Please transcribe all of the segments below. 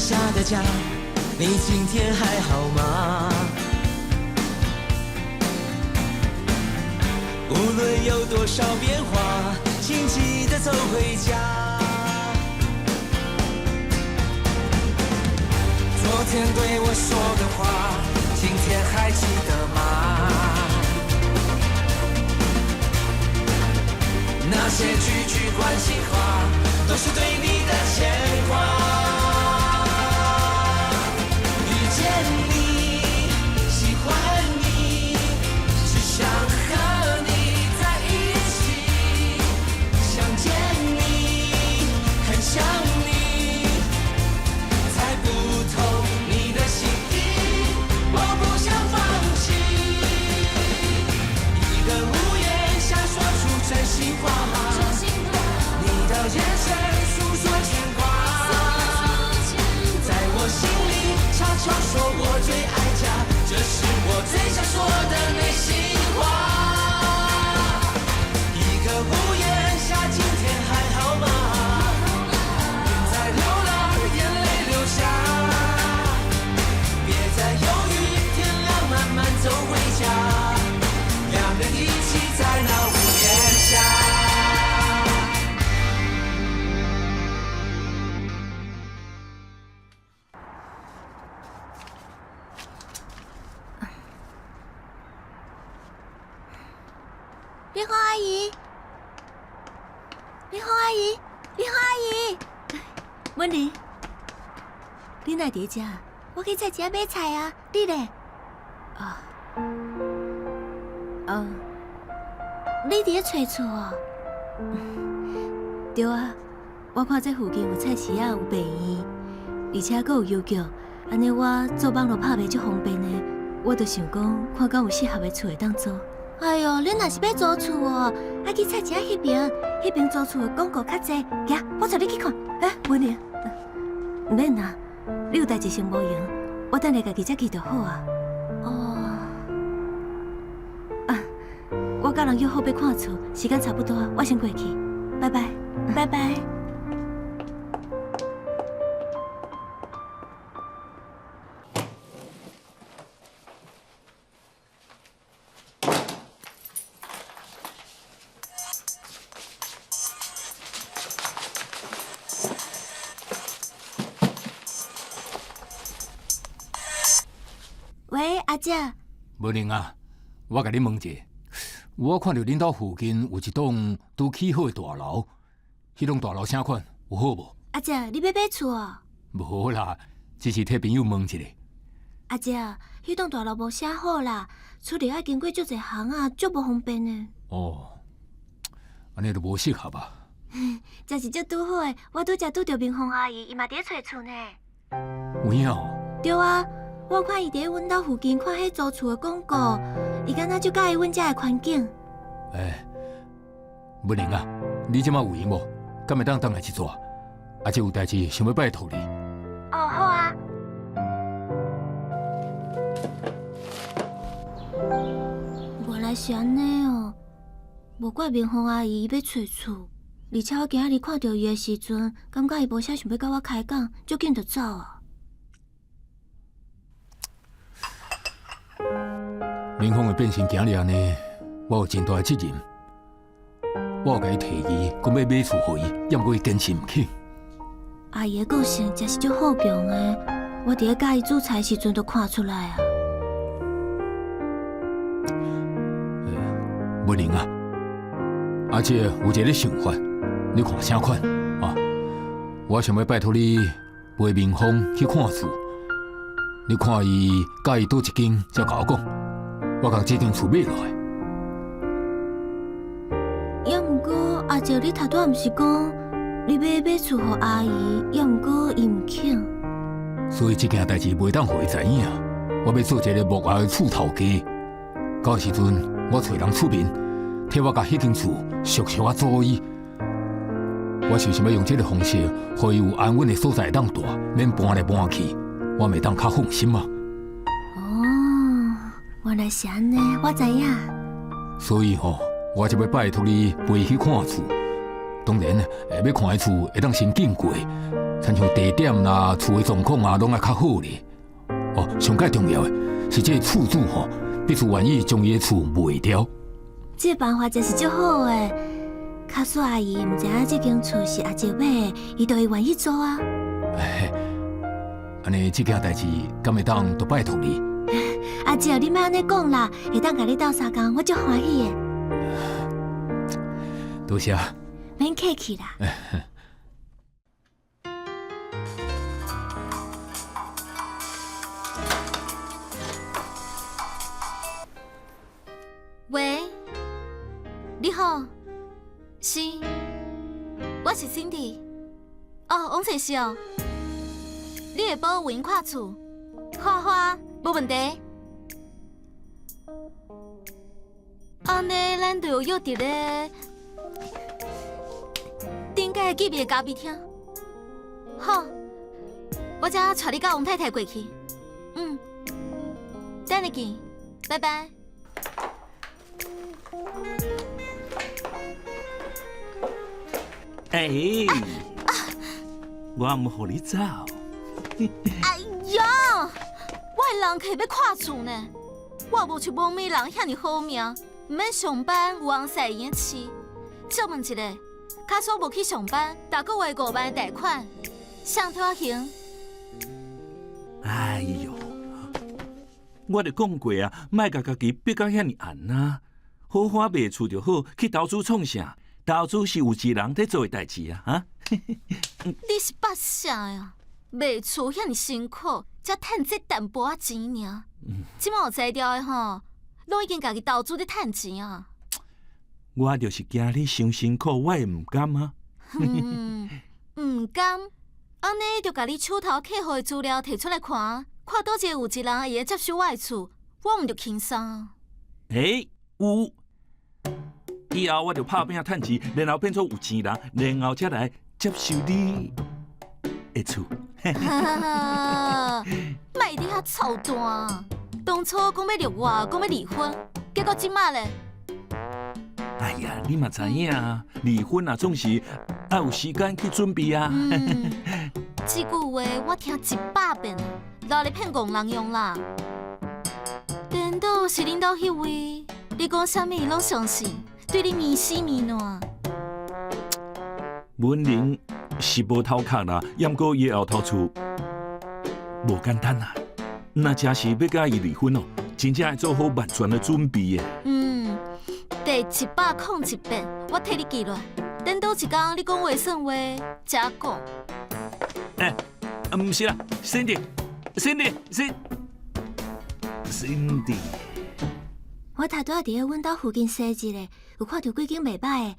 下的家，你今天還好嗎？無論有多少變化，請記得走回家。昨天對我說的話，今天還記得嗎？那些句句關心話，都是對你的牽掛。遇見你，喜歡你，只想和你在一起。想見你，很想你，猜不透你的心意，我不想放棄。一個屋檐下說出真心話，你的眼神訴說牽掛，在我心裡悄悄說我最愛家，這是我最想說的內心話。一個屋檐下，今天還好嗎？別再流浪，眼淚流下，別再猶豫，天亮慢慢走回家，兩人一起在那屋檐下。丽紅阿姨，麗紅阿姨，麗紅阿姨，文玲，你哪佇遮？我去菜市仔買菜啊，你咧？哦，哦，你佇咧揣厝哦？對啊，我看這附近有菜市仔，有病院，而且閣有郵局，按呢我做網路拍賣足方便的，我就想講，看敢有適合的厝會當租。哎喲，恁若是欲租厝哦，愛去菜市仔彼爿，彼爿租厝的廣告較濟。行，我帶你去看。欸，文玲，毋免啦，你有代誌先無閒，我等下家己才去就好啊。哦，啊，我佮人約好欲看厝，時間差不多，我先過去，拜拜，拜拜。喂，阿姐。無玲啊，我共你問一下，我看著恁兜附近有一棟拄起好的大樓，彼棟大樓啥款？有好無？阿姐，你欲買厝哦？無啦，只是替朋友問一下。阿姐，彼棟大樓無啥好啦，出入愛經過足濟巷仔，足無方便的。哦，按呢就無適合啊。這是足拄好的，我拄才拄著明鳳阿姨，伊嘛佇咧揣厝呢。有影哦？對啊，我看伊佇咧阮兜附近看彼租厝的廣告，伊敢若足佮意阮遮的環境。欸，文玲啊，你這馬有閒無？敢會當轉來一逝？阿姐有代誌想欲拜託你。哦，好啊。原來是按呢哦，無怪明鳳阿姨伊欲揣厝，而且我今仔日看著伊的時陣，感覺伊無啥想欲佮我開講，足緊就走啊。明鳳會變成今日按呢，我有真大的責任。我有共伊提議，講欲買厝予伊，猶毋過伊堅持毋肯。阿姨的個性真是足好強的，我佇咧教伊煮菜的時陣就看出來啊。文玲啊，阿姐有一个想法，你看啥款啊？我想欲拜託你陪明鳳去看厝，你看伊佮意佗一間，才共我講，我共這間厝買落來。猶毋過阿姐，你頭拄仔毋是講你欲買厝予阿姨，猶毋過伊毋肯。所以這件代誌袂當予伊知影。我欲做一个幕後的厝頭家，到時陣我揣人出面，替我共彼間厝俗俗仔租伊。我就是欲用這个方式，予伊有安穩的所在會當蹛，免搬來搬去，我會當較放心啊。哦，原來是按呢，我知影。所以吼，我才欲拜託你陪伊去看厝。當然，欲看的厝會當先經過，親像地點啦、厝的狀況啊，攏愛較好咧。哦，上蓋重要的是這个厝主吼，必須願意將伊的厝賣掉。這個辦法真是足好的。假使阿姨毋知影這間厝是阿叔買的，伊就會願意租啊。按呢，這件代誌敢會當都拜託你？阿叔，你莫按呢講啦，會當共你鬥相共，我足歡喜的。多謝。免客氣啦。喂，你好，是，我是 Cindy。哦，王先生哦，你會幫有閒看厝，好啊好啊，無問題。按呢，咱就約佇咧頂蓋隔壁的咖啡廳。好，我才帶你佮王太太過去。嗯，等下見，拜拜。欸，我毋予你走。哎呀，我的人客欲看厝呢，我無像無物人遐爾好命，毋免上班有翁婿會用飼。借問一下，假使無去上班，逐个月5萬的貸款，誰替我還？哎喲，我就講過啊，莫共家己逼甲遐爾絚啊！好好賣厝就好，去投資創啥？投資是有錢人咧做的代誌啊！哈！你是捌啥呀？賣厝遐爾辛苦，才趁這淡薄仔錢爾。這馬有才調的吼，攏已經家己投資咧趁錢啊！我就是驚你傷辛苦，我會毋甘啊！毋甘，按呢就共你手頭客戶的資料提出來看，看佗一個有一人會用接收我的厝，我毋就輕鬆。欸，有。以後我就拍拼趁錢，然後變做有錢人，然後才來接受你的厝。莫佇遐操蛋！當初講欲掠我，講欲離婚，結果這馬咧？哎呀，你嘛知影啊，離婚啊，總是愛有時間去準備啊。嗯，這句話我聽100遍，留咧騙戇人用啦。顛倒是恁兜彼位，你講啥物攏相信，對你迷死迷爛。文玲是無頭殼啦，毋過伊的後頭厝無簡單啊。若真是欲佮伊離婚哦，真正愛做好萬全的準備的。嗯，第101遍，我替你記落。等倒一工你講話算話，才講。欸，毋是啦，Cindy，Cindy，Cindy。我頭拄仔佇咧阮兜附近踅一下，有看著幾間袂䆀的。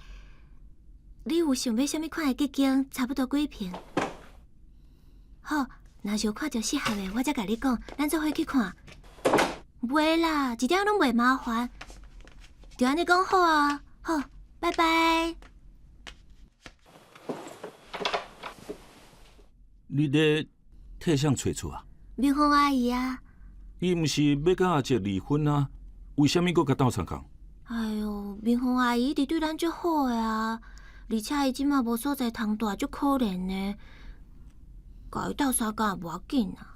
你有想欲啥物款的隔間？差不多幾坪？好，若是有看著適合的，我才共你講，咱做伙去看。袂啦，一點攏袂麻煩。就按呢講好啊，好，拜拜。你咧替誰揣厝啊？明鳳阿姨啊。伊毋是欲佮阿叔離婚啊？為啥物閣共鬥相共？哎喲，明鳳阿姨一直對咱足好的啊，而且伊這馬無所在通蹛，足可憐的，共伊鬥相共也無要緊啊。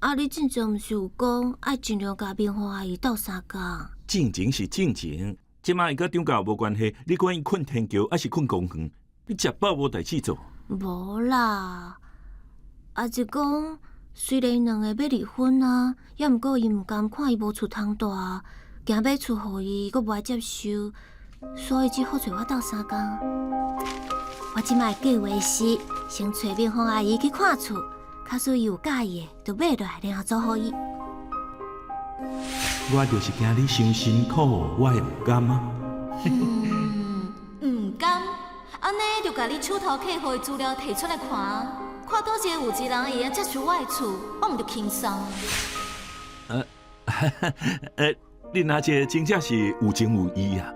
啊，你進前毋是有講愛盡量共明鳳阿姨鬥相共？進前是進前，這馬伊佮張家無關係，你管伊睏天橋抑是睏公園，你食飽無代誌做？無啦，阿叔講雖然𪜶兩个欲離婚啊，猶毋過伊毋甘看伊無厝通蹛，驚買厝予伊，閣無愛接受，所以只好揣我鬥相共。我這馬的計劃是先揣明鳳阿姨去看厝，假使伊有佮意的，就買落來，然後租予伊。我就是驚你傷辛苦，我會毋甘啊。毋甘，按呢就共你手頭客戶的資料提出來看，看佗一個有一人會用接受我的厝，我毋就輕鬆。恁阿姐真正是有情有義啊！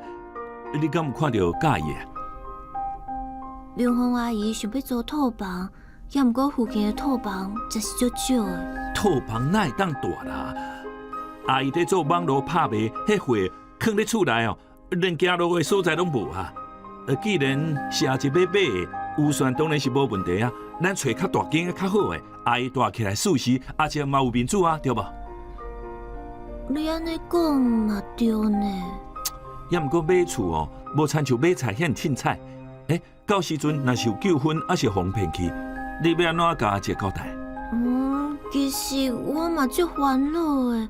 你敢有看著佮意的？明鳳阿姨想欲租套房，猶毋過附近的套房真是足少的。套房哪會當蹛啦？阿姨佇做網路拍賣，彼貨囥佇厝內哦，連行路的所在攏無啊！既然是阿叔欲買的，預算當然是無問題啊，咱揣較大間的較好的，阿姨蹛起來試時，阿姐嘛有面子啊，對無？你按呢講嘛對呢。也毋過買厝哦，無親像買菜遐爾凊彩。欸，到時陣若是有糾紛，抑是予人騙去，你欲按怎共阿姐交代？嗯，其實我嘛足煩惱的。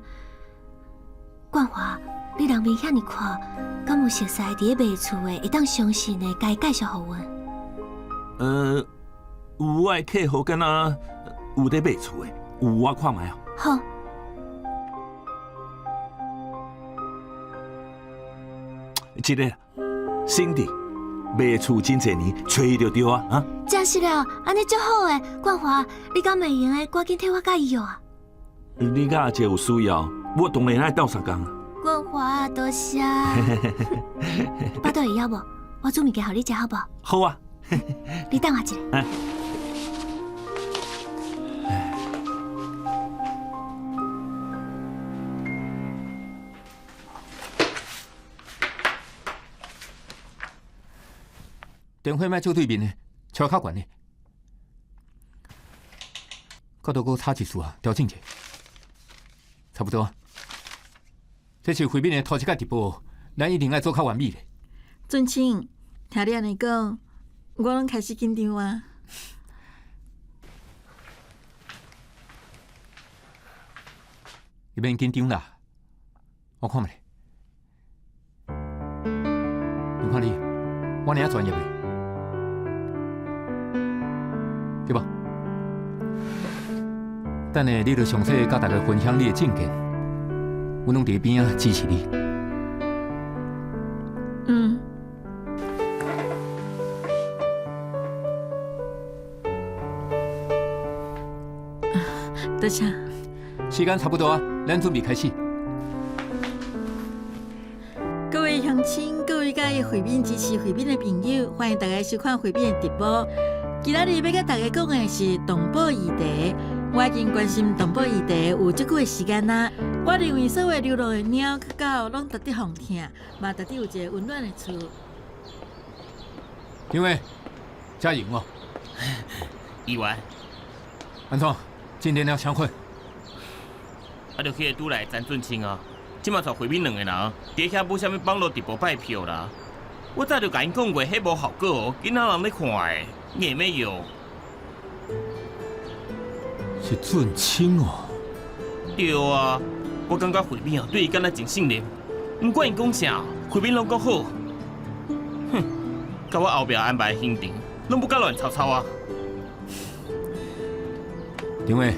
冠華，你人面遐爾闊，敢有熟似佇咧賣厝的，會當相信的，共伊介紹予阮？有我的客戶敢若有咧賣厝的，有我看覓哦。好。這个兄弟賣厝真濟年，揣伊就對啊，啊！真實了，按呢足好的，冠華，你敢會閒的，趕緊替我共伊約啊！你佮阿姐有需要，我當然愛鬥相共。冠華，多謝。腹肚會枵無？我煮物件予你食好無？好啊。你等我一下。電話莫做對面的，敲較懸的。角度閣差一絲啊，調整一下，差不多。這是惠敏的頭一擺直播，咱一定愛做較完美的。俊清，聽你按呢講，我攏開始緊張啊。你免緊張啦，我看覓。你看你，我爾專業的，對無？等下你著詳細佮大家分享你的政見，阮攏佇邊仔支持你。嗯。多謝。時間差不多啊，咱準備開始。各位鄉親，各位佮意惠敏支持惠敏的朋友，歡迎大家收看惠敏的直播。今仔日欲佮大家講的是動保議題。我已經關心動保議題有足久的時間啦。我認為所有流浪的貓佮狗攏值得予疼，嘛值得有一个溫暖的厝。張偉，加油哦！議員，按怎？進展了啥款？啊，就彼个拄來的曾俊清啊，這馬𤆬惠敏兩个人佇遐舞啥物網路直播拜票啦。我早就共𪜶講過，彼無效果哦，囡仔人咧看的，硬欲用。是俊清哦。對啊，我感覺惠敏哦對伊敢若真信任，毋管伊講啥，惠敏攏講好。哼，共我後壁安排的行程，攏舞甲亂糟糟啊！張偉，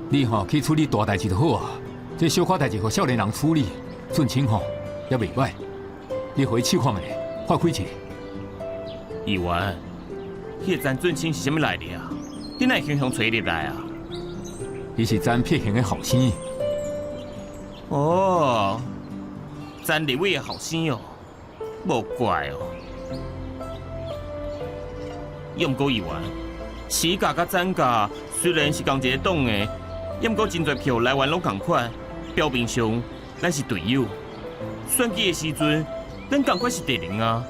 你吼去處理大代誌就好啊，這小可代誌予少年人處理，俊清吼也袂䆀。你予伊試看覓，發揮一下。議員，彼个曾俊清是啥物來歷啊？你哪會雄雄揣伊入來啊？伊是曾撇賢的後生。哦，曾立偉的後生哦，無怪哦。猶毋過議員，時家佮曾家雖然是仝一個黨的，猶毋過真濟票來源攏仝款，表面上咱是隊友，選舉的時陣，咱仝款是敵人啊！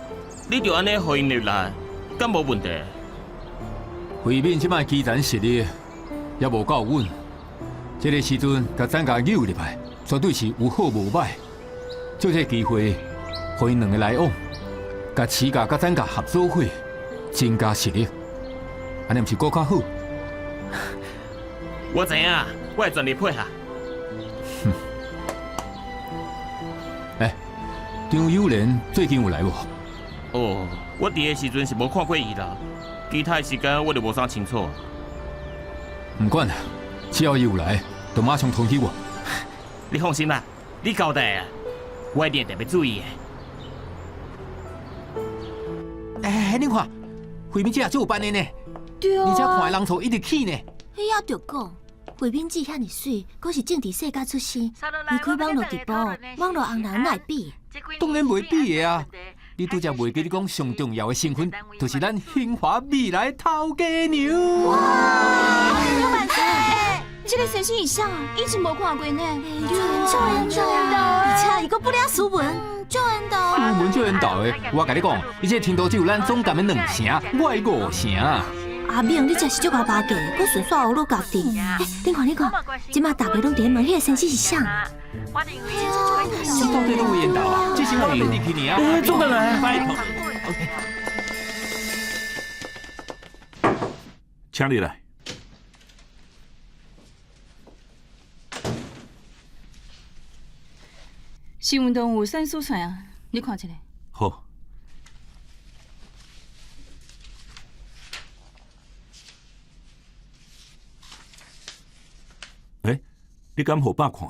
你就按呢予𪜶入來，敢無問題？惠敏這擺基層實力也無夠穩，這个時陣共曾家扭入來，絕對是有好無歹。借這个機會，予𪜶兩个來往，共徐家佮曾家合做伙，增加實力，按呢毋是閣較好？我知影，我會全力配合。欸，張友仁最近有來無？哦，我佇的時陣是無看過伊啦，其他的時間我就無啥清楚。毋管啦，只要伊有來，就馬上通知我。你放心啦，你交代啊，我一定會特別注意的。欸，你看，惠敏姐也足有辦的呢，對啊。而且看的人數一直起呢。彼也著講，惠敏姊遐爾媠，閣是政治世家出身，伊開網路直播，網路紅人哪會比？當然袂比的啊！你拄才袂記你講上重要的身份，就是咱興華未來頭家娘。哇！萬歲！這个先生是啥？以前無看過呢。足緣投，而且伊閣不了斯文，足緣投。斯文足緣投的，我共你講，伊這程度只有咱總監的兩成，我的五成。阿明，你真是足𠢕巴結，閣順煞學你家己。欸，你看你看，這馬大家攏佇咧問彼个先生是啥？這到底佗位緣投啊？這是我變入去爾。欸，總監來，拜託。請你來。新聞中有選書出來啊，你看一下。好。欸，你敢予爸看？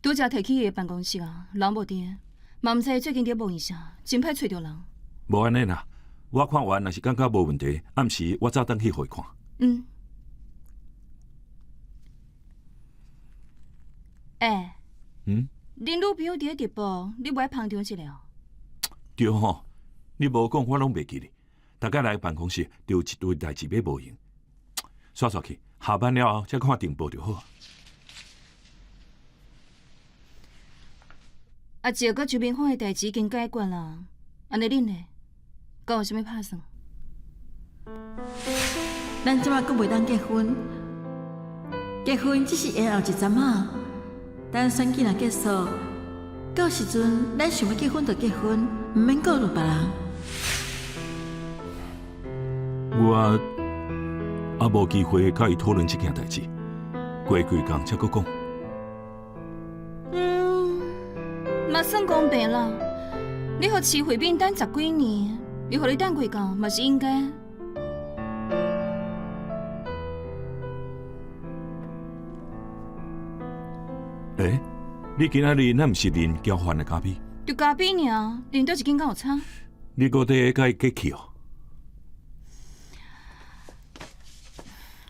拄才提去伊的辦公室啊，人無佇，嘛毋知最近佇咧忙啥，真歹揣著人。無按呢啦，我看完若是感覺無問題，暗時我早轉去予伊看。嗯。欸。嗯？恁女朋友佇咧直播，你無愛捧場一下哦？對吼，你無講我攏袂記得。逐家來辦公室，就有一堆代誌欲無閒。煞煞去，下班了後才看電報就好。阿靜佮周明芳的代誌已經解決啦，按呢恁呢？敢有啥物拍算？咱這馬閣袂當結婚，結婚只是延後一陣仔。等選舉若結束，到時陣咱想欲結婚就結婚，毋免顧慮別人。我猶無機會佮伊討論這件代誌，過幾工才閣講。嗯，嘛算公平啦。你予徐慧敏等十幾年，伊予你等幾工嘛是應該。欸，你今仔日哪毋是啉交換的咖啡？就咖啡爾，啉佗一間敢有差？你閣佇共伊客氣哦？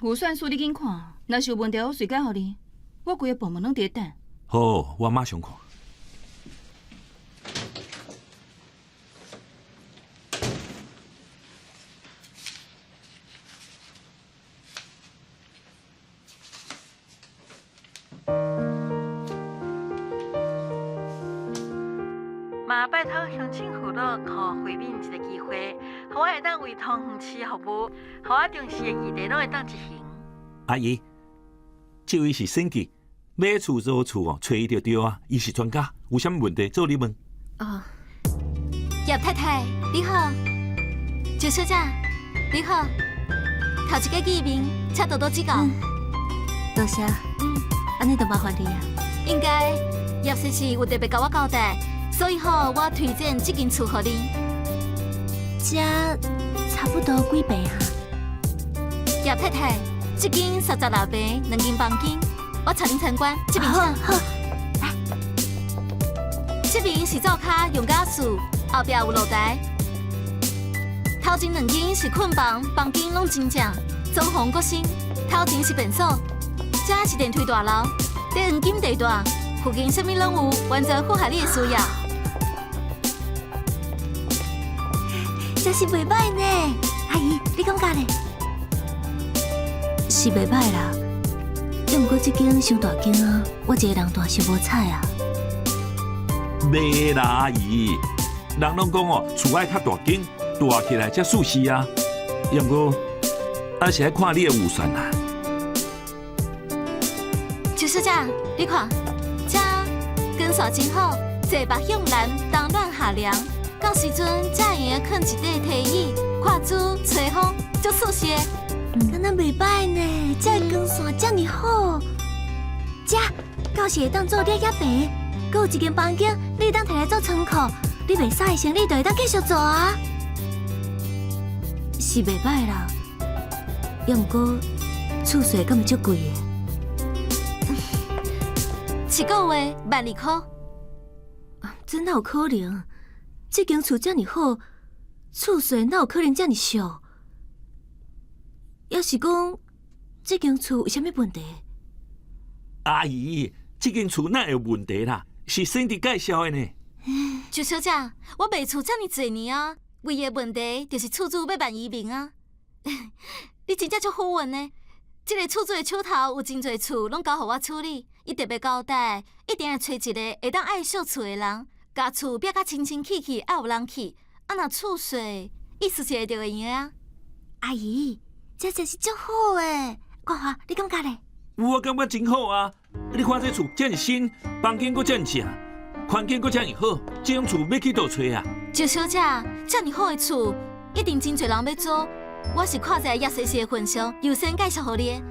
預算書你緊看，若是有問題，我隨解予你。我規个部門攏佇咧等。好，我馬上看。嘛拜託鄉親父老，予惠敏一個機會，予我會當為桃園市服務，予我重視的議題攏會當執行。阿姨，這位是審計，買厝租厝哦，揣伊就對啊，伊是專家，有啥物問題做你問。哦，葉太太你好，周小姐你好，頭一個見面，請多多指教。多謝。嗯，按呢就麻煩你啊。應該葉先生有特別共我交代。所以吼，我推薦這間厝予你。這差不多幾坪啊？葉太太，這間36坪，兩間房間，我帶恁參觀。這邊請。好，來。這邊是灶跤用家事，後壁有露台。頭前兩間是睏房，房間攏真正，裝潢閣新。頭前是便所，這是電梯大樓，佇黃金地段，附近啥物攏有，完全符合你的需要。真是袂䆀呢，阿姨，你感覺呢？是袂䆀啦，猶毋過這間傷大間啊，我一个人住傷無彩啊。袂啦，阿姨，人攏講哦，厝愛較大間，住起來才舒適啊。猶毋過，還是愛看你的預算啦。周小姐，你看，這光線真好，坐北向南，冬暖夏涼。到時陣才會用囥一塊提椅，看書、吹風，足舒適。敢若袂䆀呢，這光線遮爾好，這到時會當做攝影棚，閣有一間房間，你會當提來做倉庫，你賣衫的生意就會當繼續做啊。是袂䆀啦，猶毋過厝稅敢會足貴的？一個月12,000箍。這哪有可能？這間厝遮爾好，厝稅哪有可能遮爾俗？抑是講這間厝有啥物問題？阿姨，這間厝哪會有問題啦？是審計介紹的呢。周小姐，我賣厝遮爾濟年啊，唯一的問題就是厝主欲辦移民啊。你真正足好運呢，這个厝主的手頭有真濟厝，攏交予我處理。伊特別交代，一定會揣一个會當愛惜厝的人，共厝壁甲清清氣氣，愛有人去。啊，若厝稅，意思一下就會用啊。阿姨，這真是足好的，冠華，你感覺咧？我感覺真好啊！你看這厝遮爾新，房間閣遮爾正，環境閣遮爾好，這種厝欲去佗揣啊？周小姐，遮爾好的厝，一定真濟人欲租。我是看在葉先生的份上，優先介紹予你的。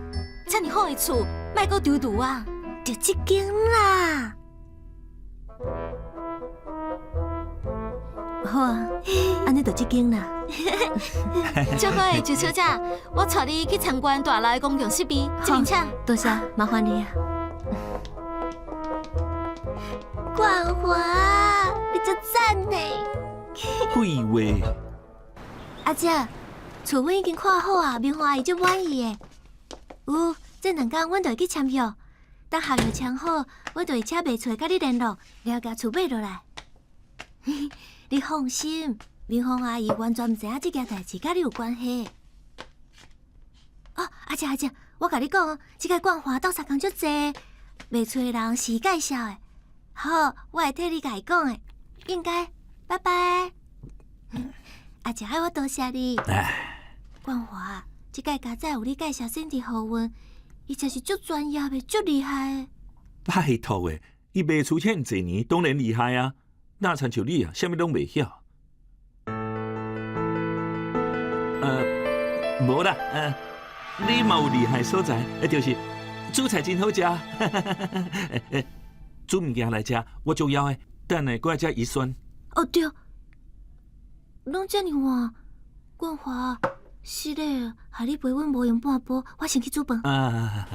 遮爾好的厝，莫閣丟丟啊！就這間啦。好啊，按呢就這間啦。足好的，周小姐，我帶你去參觀大樓的公共設備，這邊請。多謝，麻煩你啊。冠華，你足讚呢！廢話。阿姐，厝阮已經看好啊，明華阿姨足滿意的。有，這兩工阮就會去簽約，等合約簽好，阮就會請賣厝的佮你聯絡，然後共厝買落來。你放心，明鳳阿姨完全毋知影這件代誌佮你有關係。哦，阿姐阿姐，我共你講，這个冠華鬥相共足濟，賣厝的人是伊介紹的。好，我會替你共伊講的，應該，拜拜。阿姐愛我多謝你。冠華，這擺家仔有你介紹選擇予阮，伊真是足專業的，足厲害的。拜託的，伊賣厝遐濟年，當然厲害啊！哪親像你啊，啥物攏袂曉。無啦，你嘛有厲害所在，就是煮菜真好食。煮物件來食，我足枵的。等下閣來食魚酸。哦對，攏遮爾晚，冠華，失禮，害你陪阮無閒半步，我先去煮飯。啊。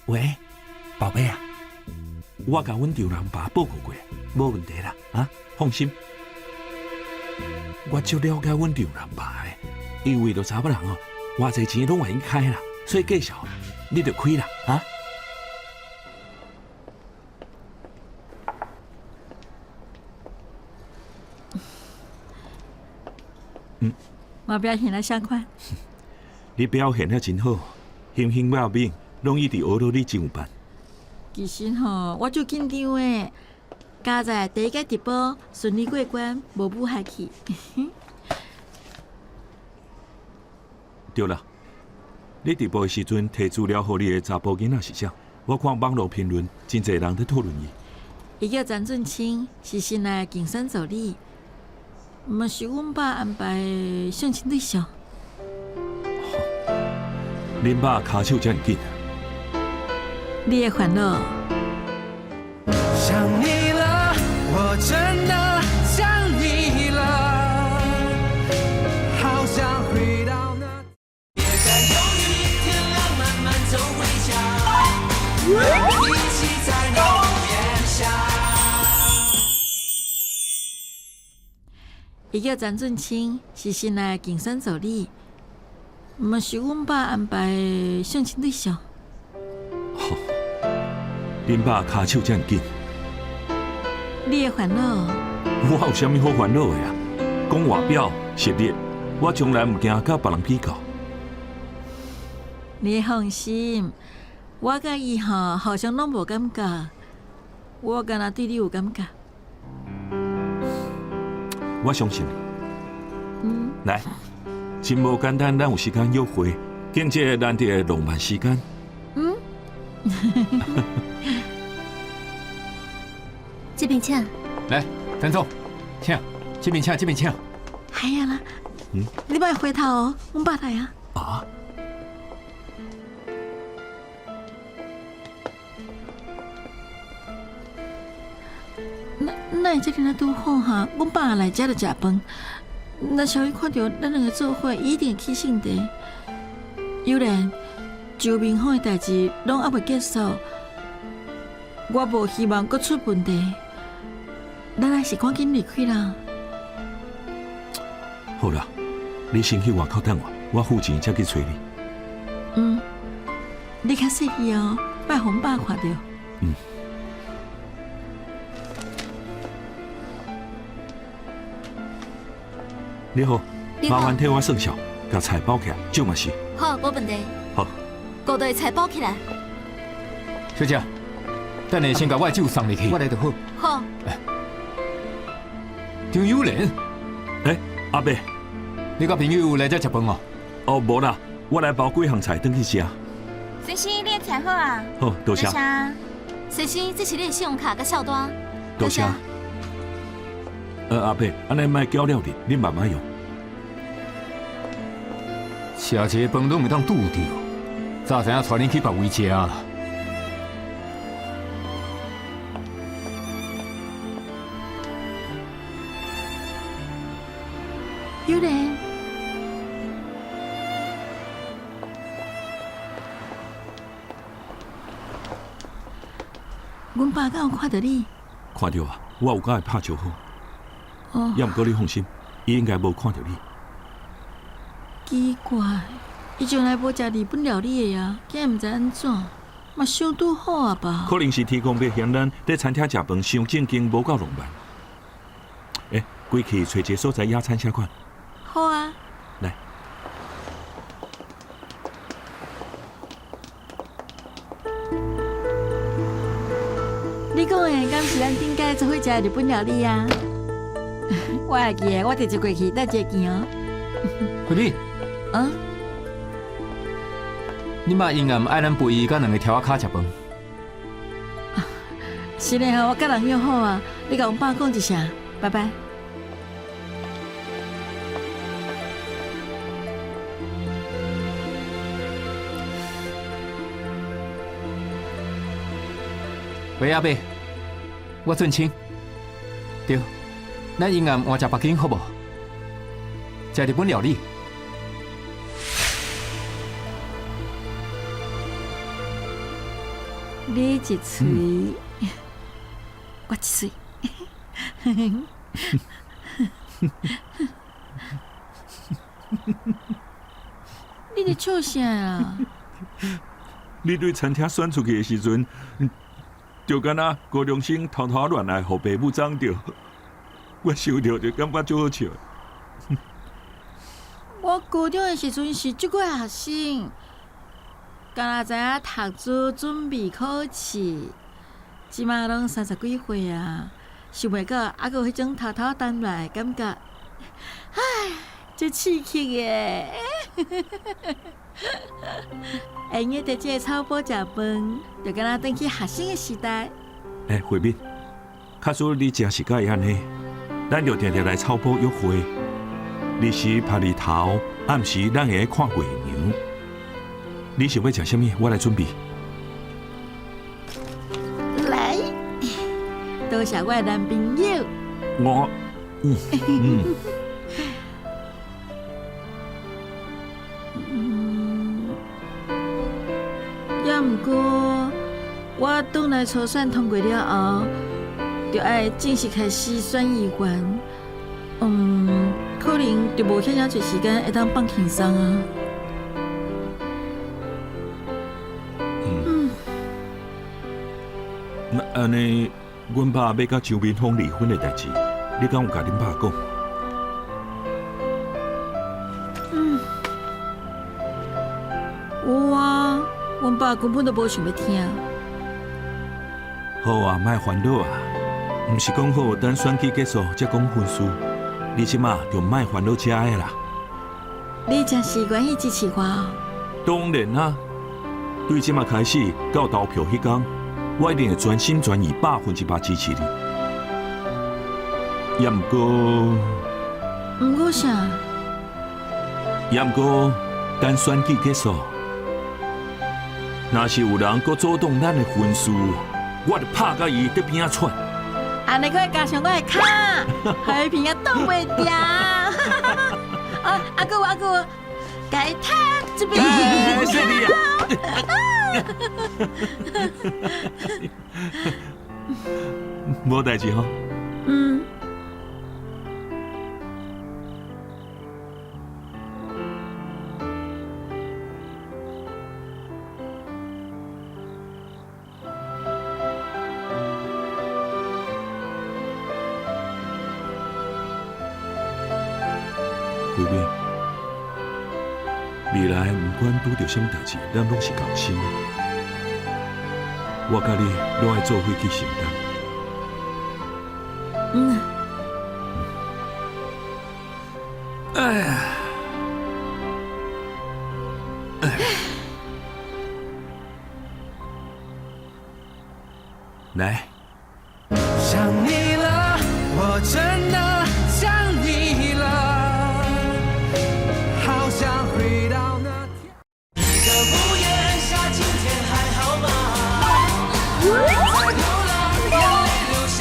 喂，寶貝啊，我共阮丈人爸報告過，無問題啦，啊，放心。我足了解阮丈人爸的，伊為著查某人哦，偌濟錢攏願意開啦，所以介紹你就開啦，啊。嗯，我表現得啥款？你表現得真好，欣欣妙敏，攏一直學到你真有範。其實吼，我足緊張的，佳哉第一屆直播順利過關，無舞害去。對啦，你直播的時陣提資料予你的查埔囡仔是啥？我看網路評論，真濟人佇討論伊。伊叫陳俊清，是新來的競選助理，嘛是阮爸安排的相親對象。恁爸跤手遮爾緊。你的煩惱。想你了，我真的想你了，好想回到那。別再猶豫，天亮慢慢走回家，一起在那屋檐下。伊叫陳俊清，是新來的競選助理，嘛是阮爸安排的相親對象。恁爸跤手遮爾緊，你的煩惱。我有啥物好煩惱的啊？講外表實力，我從來毋驚佮別人比較。你放心，我佮伊吼互相攏無感覺，我干焦對你有感覺。我相信你。來，真無簡單，咱有時間約會，經這個難得的浪漫時間。嗯。這邊請。來，陳總，請，這邊請，這邊請。哎呀啦，你莫回頭哦，阮爸來啊。啊？哪會遮爾仔拄好哈？阮爸來遮就食飯，若是予伊看著咱兩个做伙，伊一定會起性地。尤然，周明峰的代誌攏猶未結束，我無希望閣出問題。咱還是趕緊離開啦。好啦，你先去外口等我，我付錢才去揣你。嗯，你較細氣哦，莫予阮爸看著。嗯。你好，麻煩替我算數，共菜包起來，酒嘛是。好，無問題。好，五道菜包起來。小姐，等下先共我的酒送入去，我來就好。好。張友蓮，欸，阿伯，你佮朋友來遮食飯哦？哦，無啦，我來包幾項菜轉去食。先生，你的菜好啊。好，多謝。先生，這是你的信用卡佮賬單。多謝。阿伯，按呢莫攪了你，你慢慢用。食一个飯攏會當拄著，早知影帶恁去別位食啦。友蓮，阮爸敢有看著你？看著啊，我有共伊拍招呼。哦。猶毋過你放心，伊應該無看著你。奇怪，伊從來無食日本料理的啊，竟然毋知按怎，嘛傷拄好啊吧？可能是天公伯嫌咱佇餐廳食飯傷正經，無夠浪漫。欸，規氣揣一个所在野餐啥款？好啊。來。你講的敢是咱頂擺做伙食的日本料理啊？我會記得，我直接過去，等一下見哦。惠美。啊？你媽永遠愛咱陪伊佮兩个柱仔跤食飯。是嘞吼，我佮人約好啊，你共阮爸講一聲，拜拜。喂，阿伯，我俊清。對，咱永遠換食北京好無？食日本料理。你一喙，我一喙。你佇笑啥啊？你對餐廳選出去的時陣，就敢若高中生偷偷戀愛，予爸母摠著。我想著就感覺足好笑。我高中的時陣是足過學生，敢若知影讀書準備考試，這馬攏三十幾歲啊，想袂到猶閣有彼種偷偷談戀愛的感覺，唉，足刺激的。會用得佇這个草埔食飯，就敢若轉去學生的時代。欸，惠敏，假使你真是佮意按呢，咱就定定來草埔約會。日時曬日頭，暗時咱會看月娘。你想欲食啥物？我來準備。來，多謝我的男朋友。我，嗯嗯。嗯，猶毋過，我轉來初選通過了後，就愛正式開始選議員。可能就無遐爾濟時間會當放輕鬆啊。嗯。那按呢，阮爸欲佮張明峰離婚的代誌，你敢有共恁爸講？嗯。有啊，阮爸根本就無想欲聽。好啊，莫煩惱啊，毋是講好等選舉結束才講婚事。你這馬就莫煩惱這个啦。你真是願意支持我哦？當然啦，對這馬開始到投票彼天，我一定會全心全意100%支持你。猶毋過，毋過啥？猶毋過，等選舉結束，若是有人閣阻擋咱的婚事，我就拍共伊佇邊仔喘。按呢閣會加上我的跤，予伊鼻仔擋袂牢。啊，阿舅阿舅，共伊踢一邊。細膩啊！無代誌吼。嗯。慧敏，未來毋管拄著啥物代誌，咱攏是仝心的。我佮你攏愛做伙去承擔。嗯。哎呀！來。想你了，我真的想你了，好想回到那天。一個屋檐下，今天還好嗎？在流浪，眼淚流下。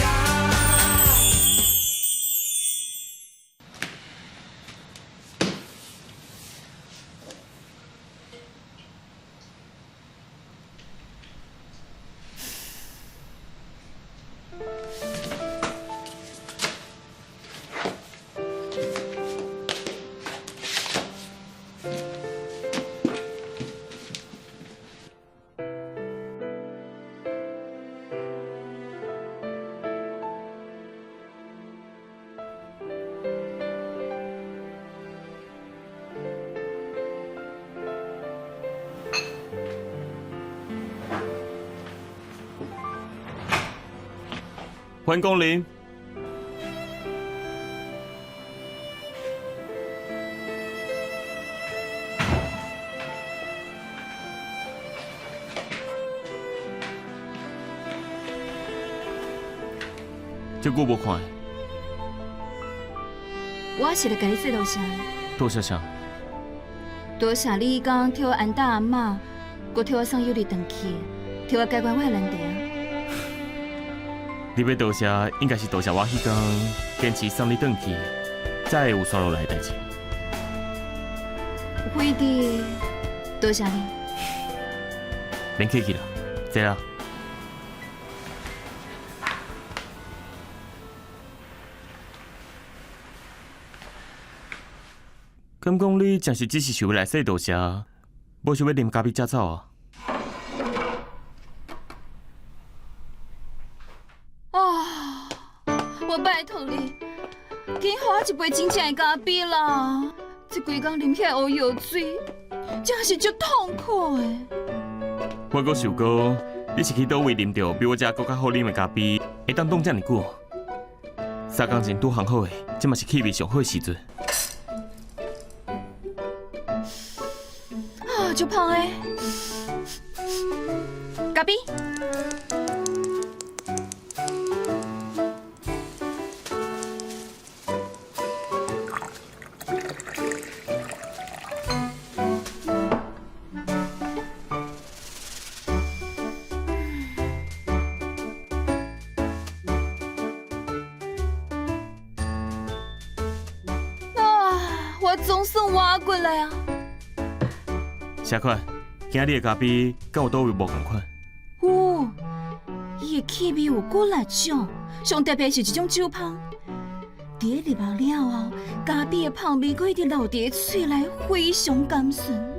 歡迎光臨。這久無看，我是來共你說多謝。多謝啥？多謝你彼工替我安搭阿嬤，閣替我送尤麗轉去，替我解決我的難題啊！你欲多謝，應該是多謝我彼工堅持送你轉去，才會有紲落來的代誌。輝弟，多謝你。免客氣啦，坐啦。敢講你真是只是想欲來說多謝，無想欲啉咖啡才走啊？啊！我拜託你，緊予我一杯真正的咖啡啦！這規工啉遐烏藥水，真是足痛苦的。我閣想講，你是去佗位啉著比我遮閣較好啉的咖啡，會當擋遮爾久？三工前拄烘好的，這嘛是氣味上好的時陣。啊，足芳的咖啡。啊！我總算活過來啊！啥款？今日的咖啡敢有佗位無仝款？有，伊的氣味有幾若種，上特別是一種酒芳。佇咧入喉了後，咖啡的香味閣一直留佇咧喙內，非常甘醇。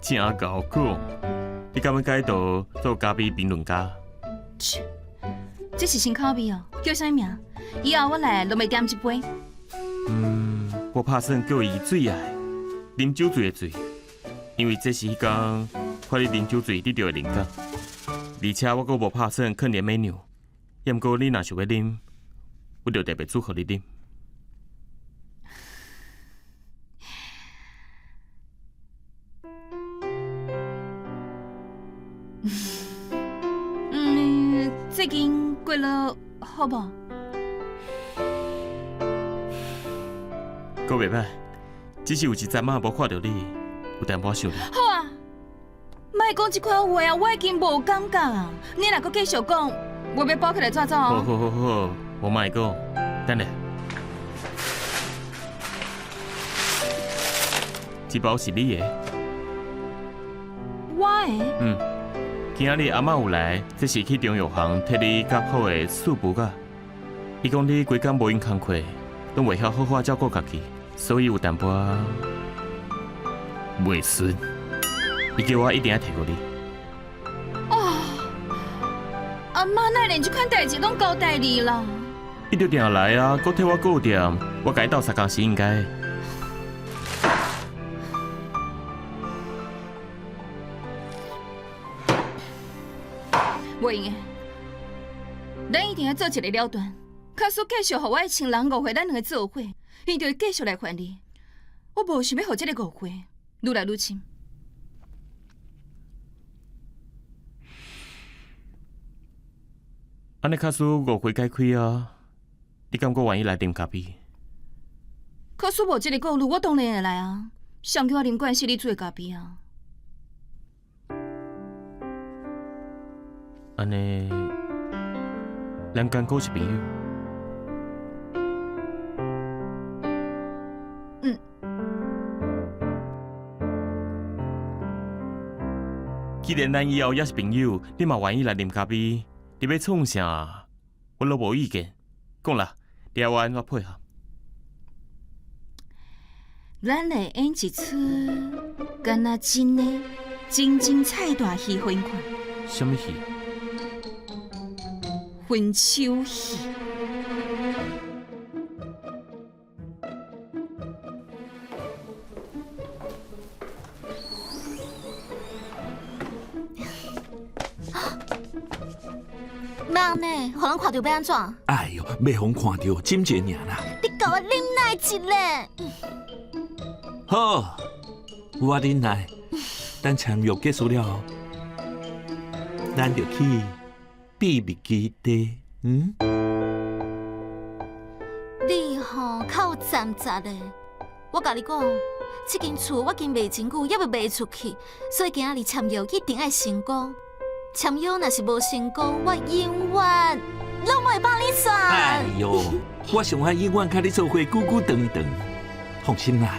真𠢕講，你敢欲改道做咖啡評論家？切，這是新口味哦，叫啥物名？以後我來攏欲點一杯。嗯，我拍算叫伊最愛啉酒醉的醉，因為這是彼工看你啉酒醉得著的靈感。而且我閣無拍算囥佇 menu，抑毋過你若想欲啉，我就特別煮予你啉。嗯，最近過得好無？閣袂歹，只是有一陣仔無看著你，有淡薄仔想你。好啊，莫講這款話啊，我已經無感覺啊。你若閣繼續講，我欲包起來紙走好哦。好好好，我莫講，等下，這包是你的。我的？嗯，今仔日阿嬤有來，這是去中藥行替你夾好的四布仔。伊講你規工無閒工課，攏袂曉好好照顧家己，所以有淡薄仔袂順。伊叫我一定愛提予你。哦，阿嬤哪連這款代誌攏交代你啦？伊就定來啊，閣替我顧店，我共伊鬥相共是應該。袂用的，咱一定愛做一个了斷。假使繼續予我的情人誤會咱兩个做伙，伊就會繼續來煩你。我無想欲予這个誤會愈來愈深。按呢，假使誤會解開啊，你敢閣願意來啉咖啡？假使無這个顧慮，我當然會來啊。誰叫我啉慣是你煮的咖啡啊？按呢，咱敢閣是朋友？嗯。既然咱以後猶是朋友，你嘛願意來啉咖啡，你欲創啥，我攏無意見。講啦，你愛我按怎配合？咱來演一齣，敢若真的真精彩大戲，予𪜶看。啥物戲？分手戲。欲按呢，予人看著欲按怎？哎喲，欲予人看著，斟一下爾啦。你共我忍耐一下。好，我忍耐。等簽約結束了後，咱就去秘密基地。嗯？你吼較有站雜的，我共你講，這間厝我已經賣真久，猶未賣出去，所以今仔日簽約一定愛成功。簽約若是無成功，我永遠攏袂放你煞。哎喲，我上愛永遠佮你做伙久久長長。放心啦，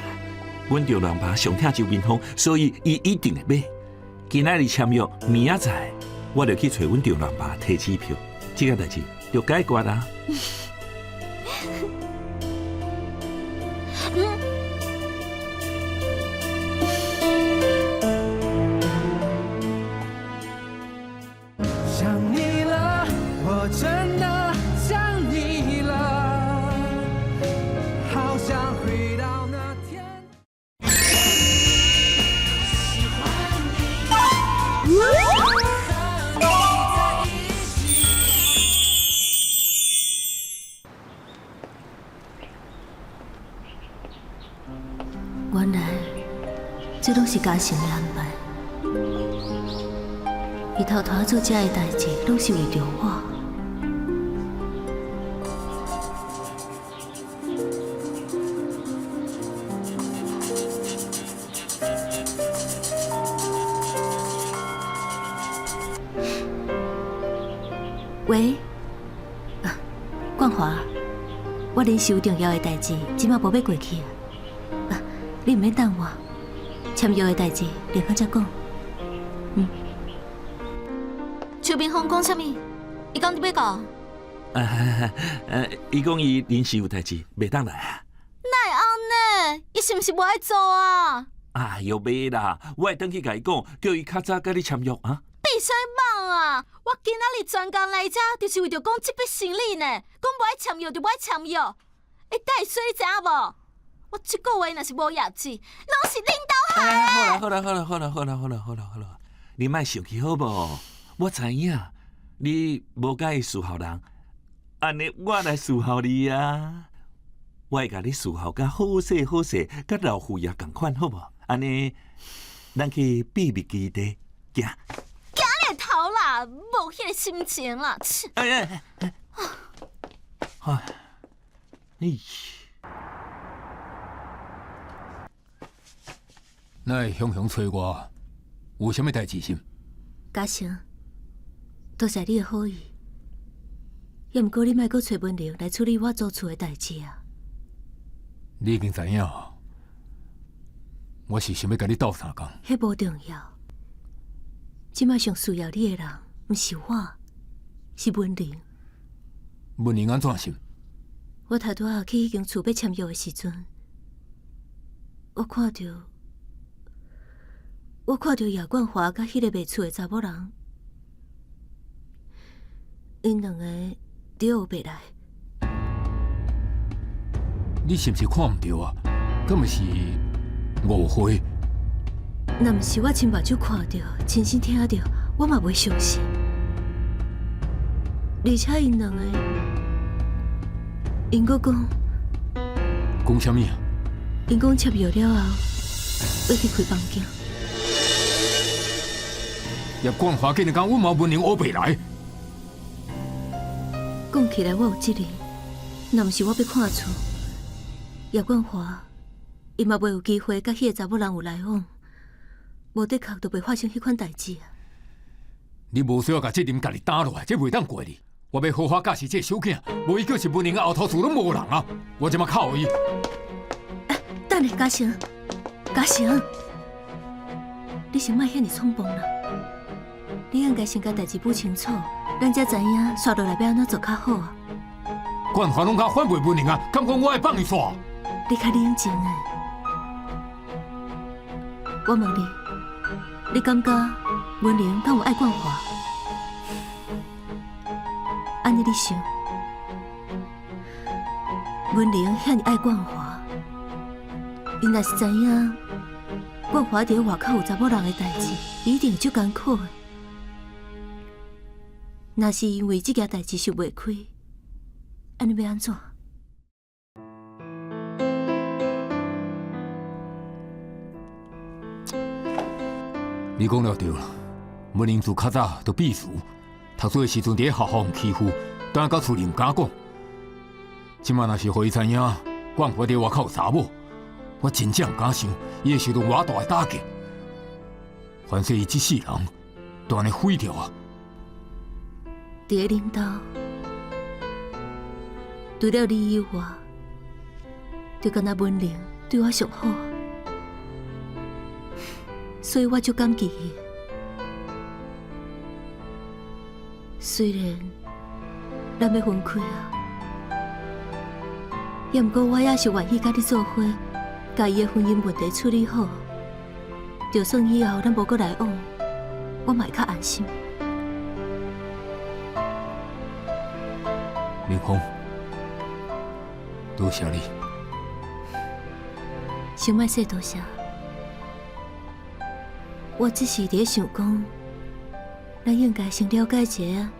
阮丈人爸上疼周明峰，所以伊一定會買。今仔日簽約，明仔載我就去揣阮丈人爸提支票，這個代誌就解決啦。想你了，我真的想你了，好想回到那天。喜歡你，和你在一起。原來這攏是嘉誠的安排。伊偷偷做這个代誌，攏是為著我。喂，啊，冠華，我臨時有重要的代誌，這馬無欲過去啊。你毋免等我，簽約的代誌，另後再講。嗯。周明峰講啥物？伊講你欲到？伊講伊臨時有代誌，袂當來啊。哪會按呢？伊是毋是無愛做啊？哎喲，袂啦，我會轉去共伊講，叫伊較早佮你簽約啊。閉啥夢啊！我今仔日專工來遮，就是為著講這筆生意呢。講無愛簽約就無愛簽約。欸，戴水你知影無？我這個月若是無業績，攏是恁兜害的。好啦好啦好啦好啦好啦好啦好啦，你莫生氣好無？我知影你無佮意伺候人，按呢我來伺候你啊！我會共你伺候甲好勢好勢，佮老佛爺仝款好無？按呢，咱去秘密基地行。行你頭啦，無彼个心情啦！切。哎哎哎！哎，哎。哪會雄雄揣我？有啥物代誌是？嘉誠，多謝你的好意，猶毋過你莫閣揣文玲來處理我租厝的代誌啊！你已經知影，我是想欲共你鬥相共。彼無重要，這擺上需要你的人，毋是我，是文玲。文玲按怎想？我頭拄仔去彼間厝欲簽約的時陣，我看著。我看著葉冠華佮彼个賣厝的查某人，𪜶兩个佇咧烏白來。你是毋是看毋著啊？敢毋是誤會？若毋是我親目睭看著，親身聽著，我嘛袂相信。而且𪜶兩個，𪜶閣講講啥物啊？𪜶講簽約了後，欲去開房間。葉冠華竟然講阮嘛文玲烏白來。講起來我有責任，若毋是我欲看厝，葉冠華伊嘛袂有機會佮彼个查某人有來往，無的確就袂發生彼款代誌啊。你無需要共責任家己擔落來，這袂當怪你。我欲好好教示這个小囝，無伊叫是文玲的後頭厝攏無人啊！我這馬敲予伊。等下，嘉誠，嘉誠，你先莫遐爾衝動啦。你應該先共代誌補清楚，咱才知影紲落來欲按怎做較好啊。冠華攏敢反背文玲啊，敢講我會放伊煞？你較冷靜的。我問你，你感覺文玲敢有愛冠華？按呢你想，文玲遐爾愛冠華，伊若是知影冠華佇外口有查某人的代誌，伊一定會足艱苦的。若是因為這件代誌想袂開，按呢欲按怎？你講了對啦，文玲自較早就避暑，讀書的時陣佇咧學校予欺負，轉到厝裡毋敢講。這馬若是予伊知影，冠華佇外口有查某，我真正毋敢想，伊會受著偌大的打擊。反正伊這世人，就按呢毀掉啊！佇咧恁兜，除了你以外，就干焦文玲對我上好，所以我足感激伊。雖然咱欲分開啊，也毋過我也是願意佮你做伙，共伊的婚姻問題處理好。就算以後咱無閣來往，我嘛會較安心。明鳳，多謝你。先莫說多謝，我只是佇咧想講，咱應該先了解一下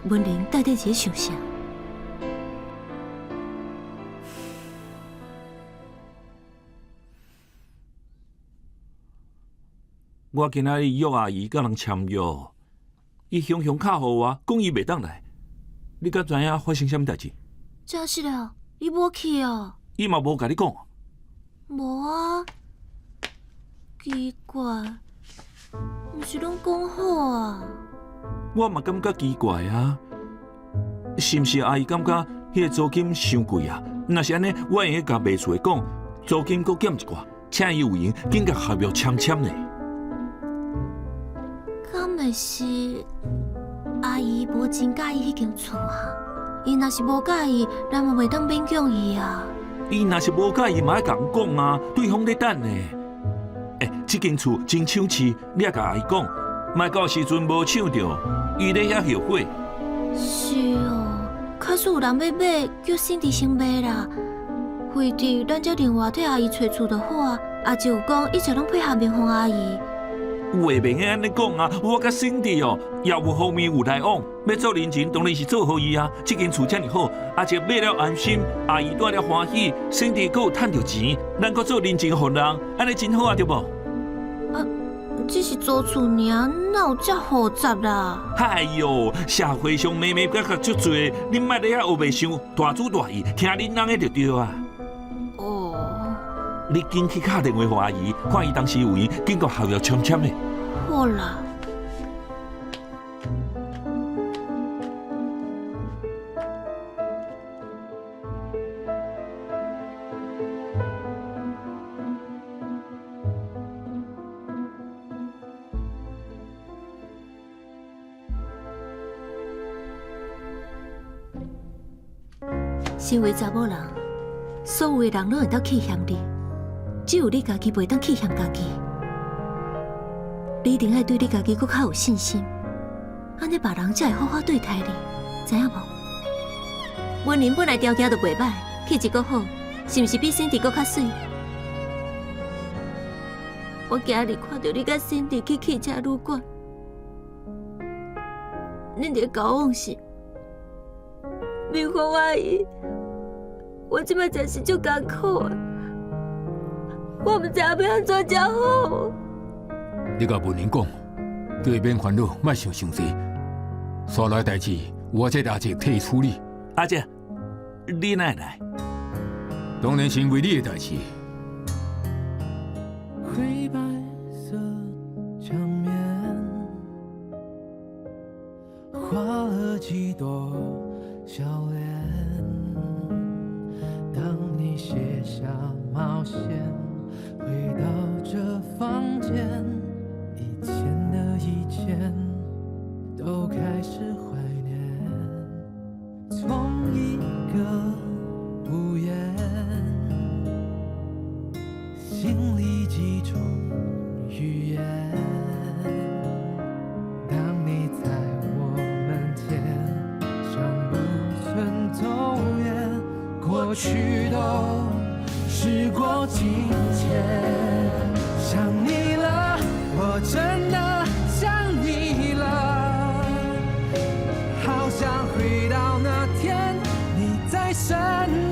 文玲到底是咧想啥。我今仔日約阿姨佮人簽約，伊雄雄敲予我，講伊袂當來。你敢知影發生啥物代誌？真是的，伊無去哦。伊嘛無共你講？無啊，奇怪，毋是攏講好啊？我嘛感覺奇怪啊，是毋是阿姨感覺彼个租金傷貴啊？若是按呢，我會用共賣厝的講，租金閣減一寡，請伊有閒緊共合約簽簽呢。敢會是阿姨無真佮意彼間厝啊？伊若是無佮意，咱嘛袂當勉強伊啊。伊若是無佮意，嘛愛共阮講啊，對方咧等呢。欸，這間厝真搶市，你愛共阿姨講，莫到時陣無搶著，伊咧遐後悔。是哦，假使有人欲買，叫辛迪先賣啦。惠弟，咱才另外替阿姨揣厝就好啊。阿就有講，一切攏配合明鳳阿姨。有話袂用按呢講啊！我佮辛迪哦，業務方面有來往，欲做人情當然是做予伊啊。這間厝遮爾好，阿叔買了安心，阿姨住了歡喜，辛迪閣有趁著錢，咱閣做人情予人，按呢真好啊，對無？啊，只是租厝爾，哪有遮複雜啦？哎喲，社會上眉眉角角足濟，恁莫咧遐烏白想，大主大意，聽恁翁的就對啊。哦。你緊去敲電話予阿姨，看伊當時有閒，緊共合約簽簽的。好啦。身為查某人，所有的人攏會當去嫌你，只有你家己袂當去嫌家己。你一定愛對你家己閣較有信心，按呢別人才會好好對待你，知影無？文玲本來條件就袂䆀，氣質閣好，是毋是比辛迪閣較媠？我今日看著你佮辛迪去汽車旅館，恁佇咧交往時，明芳阿姨，我這擺真是足艱苦的，我毋知影欲按怎才好。你共文玲講，叫伊免煩惱，莫想傷濟。紲落來代誌，有我這個阿叔替伊處理。阿叔，你哪會來？當然是因為你的代誌。灰白色牆面，畫了幾朵笑臉。當你卸下帽線，回到這房間，以前的以前都開始懷念。從一個屋檐，心裡幾種語言。當你在我門前，想不曾走遠，過去都時過境遷。想你了，我真的想你了，好想回到那天，你在身邊。